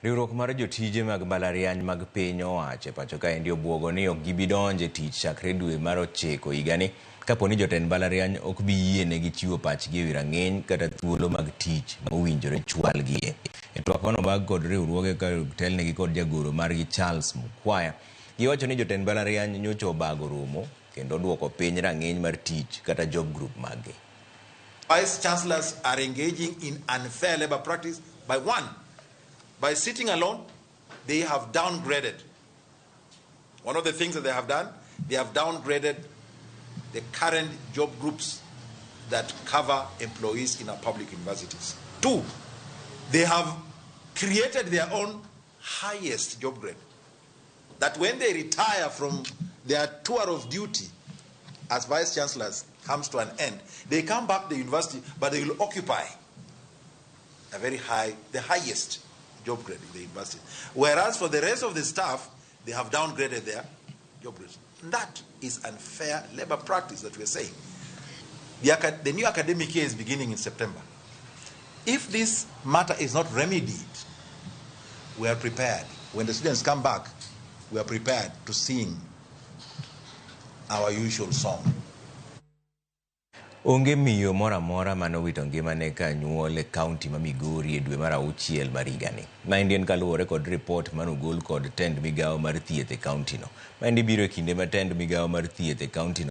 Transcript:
Riwruok mar jotije mag mbalariany mag piny owacho e pacho kaendi obuogo ni ok gibi donjo e tich chakre dwe mar ochiko higani kapo ni jotend mbalariany ok bi yienegi chiwo pachgi ewi rang'iny kata thuolo mag tich mowinjore chwalgie. E twak manobag kod riwruoge ka otelnegi kod jagoro margi Charles Mukwaya, giwacho ni jotend mbalariany nyocha obago romo kendo oduoko piny rang'iny mar tich kata job group maggi. Vice chancellors are engaging in unfair labor practice by one, by sitting alone, they have downgraded. One of the things that they have done, they have downgraded the current job groups that cover employees in our public universities. Two, they have created their own highest job grade. That when they retire from their tour of duty as vice chancellors comes to an end, they come back to the university, but they will occupy a very high, the highest job grade in the university. Whereas for the rest of the staff, they have downgraded their job grades. That is unfair labor practice that we are saying. The new academic year is beginning in September. If this matter is not remedied, we are prepared. When the students come back, we are prepared to sing our usual song. Onge miyo moro amora mane owito ngimane ka nyuol e kaunti ma Migori e dwe mar auchiel mar higani. Maendi en kaluwore kod ripot manogol kod tend migawo mar thieth e kaunti no. Maendi biro e kinde ma tend migawo mar thieth e kaunti no.